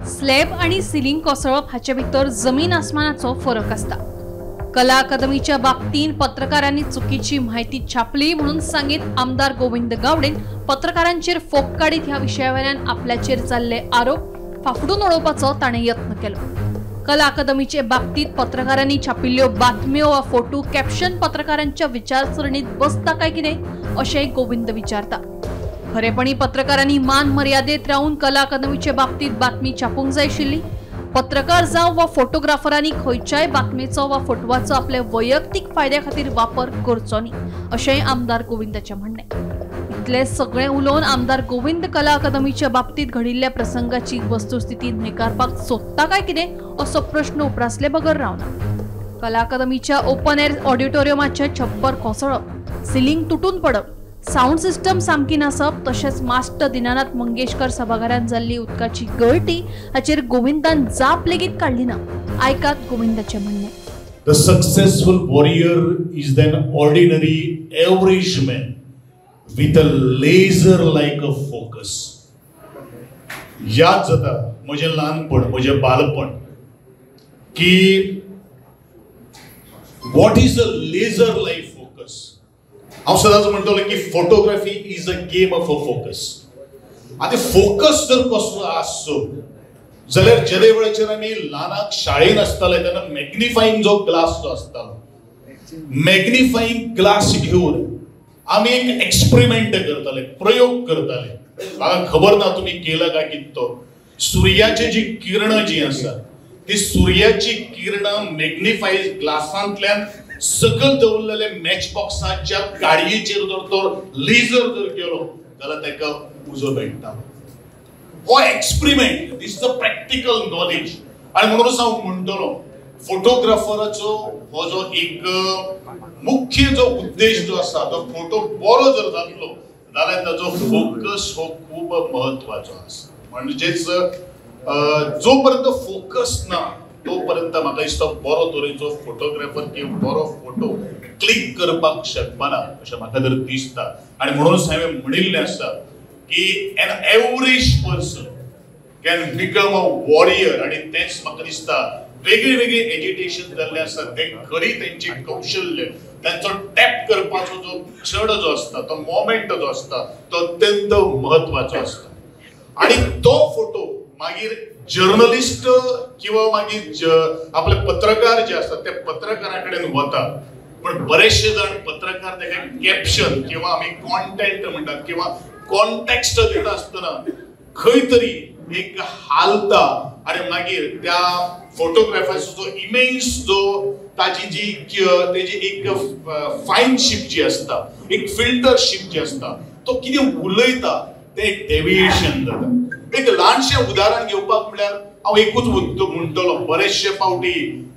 Slab आनी ceiling कोसळप हाचे भितर जमीन आसमानाचो फरक आसता। कला अकादमीच्या बाबतींत पत्रकारांनी चुकीची म्हायती छापली म्हणून सांगीत आमदार गोविंद गावडेन पत्रकारांचेर फोग काडीत ह्या विशयावेल्यान आपल्याचेर जाल्ले आरोप फाफडून उडोवपाचो ताणें यत्न केलो। कला अकादमीचे बाबतींत पत्रकारांनी छापिल्ल्यो बातम्यो वा फोटो कॅप्शन पत्रकारांच्या विचारसरणीत बसता काय कितें अशेंय गोविंद विचारता। खरेपणी पत्रकारांनी मान मर्यादेत रावन कला अकादमीचे बाबतींत बातमी छापूंक जाय आशिल्ली। पत्रकार जावं वा फोटोग्राफरांनी खंयच्याय बातमेचो वा फोटवाचो आपले वैयक्तीक फायद्या खातीर वापर करचो न्ही अशेंय आमदार गोविंदाचें म्हणणें। इतलें सगळें उलोवन आमदार गोविंद कला अकादमीच्या बाबतींत घडिल्ल्या प्रसंगाची वस्तुस्थिती न्हयकारपाक सोदता काय कितें असो प्रश्न उप्रासले बगर रावना। कला अकादमीच्या ओपन एअर ऑडिटोरियमाचें छप्पर कोसळप, सिलिंग तुटून पडप, सावंड सिस्टम सामकी नासप, तशेंच मास्टर दीनानाथ मंगेशकर सभाघरांत जाल्ली उदकाची गळटी हाचेर गोविंदान जाप लेगीत काडली ना। आयकात गोविंदाचें म्हणणें। The successful warrior is an ordinary average man with a laser like a focus. याद जाता म्हजें ल्हानपण, म्हजें बालपण की what is a laser like focus. हांव सदांच म्हणटलो की photography is a game of a focus. आतां फोकस जर कसलो आसचो जाल्यार जेदे वेळाचेर आमी ल्हानाक शाळेन आसताले तेन्ना मॅग्निफाईंग जो ग्लास जो आसतालो, मॅग्निफाईंग ग्लास घेवन आमी एक एक्सपेरिमेंट करताले, प्रयोग करताले। म्हाका खबर ना तुमी केला काय कितें तो। सुर्याची जी किरणां जी आसा ती सुर्याची किरणां मॅग्निफाय ग्लासांतल्यान सकयल दवरलेले मॅच बॉक्साच्या गाडयेचेर जर तो लेझर जर केलो जाल्यार ताका उजो मेळटा। हो experiment, this is a practical knowledge. आनी म्हणूनच हांव म्हणटलो फोटोग्राफराचो हो जो एक मुख्य जो उद्देश जो आसा तो फोटो बरो जर जातलो जाल्यार ताजो फोकस हो खूब म्हत्वाचो आसा। म्हणजेच जो पर्यंत फोकस ना तोपर्यंत म्हाका दिसता बरो तरेचो फोटोग्राफर किंवा बरो फोटो क्लिक करपाक शकना अशें म्हाका तर दिसता। आनी म्हणूनच हांवें म्हणिल्लें आसा की an average person can become a warrior. आनी तेंच म्हाका दिसता वेगळे वेगळे एजिटेशन जाल्लें आसा तें खरी तेंचें कौशल्य, तांचो टॅप करपाचो जो क्षण जो आसता, तो मोमेंट जो आसता तो अत्यंत म्हत्वाचो आसता। आनी तो फोटो मागीर जर्नलिस्ट किंवा मागीर आपले पत्रकार जे आसतात ते पत्रकारा कडेन वता, पण बरेचशे जाण पत्रकार ताका कॅप्शन किंवा आमी कॉन्टेंट म्हणटात किंवा कॉन्टेक्स्ट दिता आसतना खंय तरी एक हालता आनी मागीर त्या फोटोग्राफराचो जो इमेज जो ताजी जी तेजी एक फायन शिप जी आसता, एक फिल्टर शिप जी आसता, तो कितें उलयता तें डेविएशन जाता। एक ल्हानशें उदाहरण घेवपाक म्हळ्यार हांव एकूच म्हणटलो, बरेचशे फावटी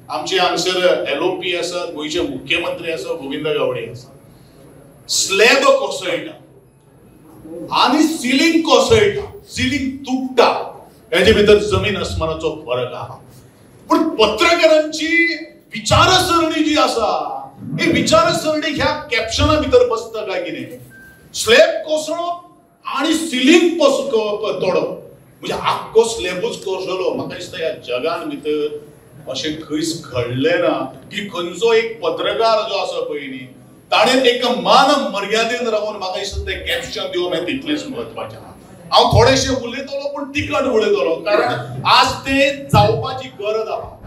आमचे हांगसर एलओपी आसा, गोंयचे मुख्यमंत्री आसा गोविंद गावडे आसा, स्लॅब कोसळटा आनी सिलिंग कोसळटा, सिलिंग तुटता, हेजे भितर जमीन आसमानाचो फरक आहा। पूण पत्रकारांची विचारसरणी जी आसा ही विचारसरणी ह्या कॅप्शना भितर बसता काय कितें? स्लॅब कोसळप आनी सिलिंग तोडप म्हणजे आख्खो स्लॅबूच कोसळलो। म्हाका दिसता ह्या जगान भितर अशें खंयच घडलें ना की खंयचो एक पत्रकार जो आसा पळय न्ही ताणें एक मान मर्यादेन रावन म्हाका दिसता तें कॅप्शन दिवप हें तितलेंच म्हत्वाचें आहा। हांव थोडेशें उलयतलो पूण तिकट उलयतलो कारण आज तें जावपाची गरज आहा।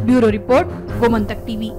Bureau report, Gomantak TV.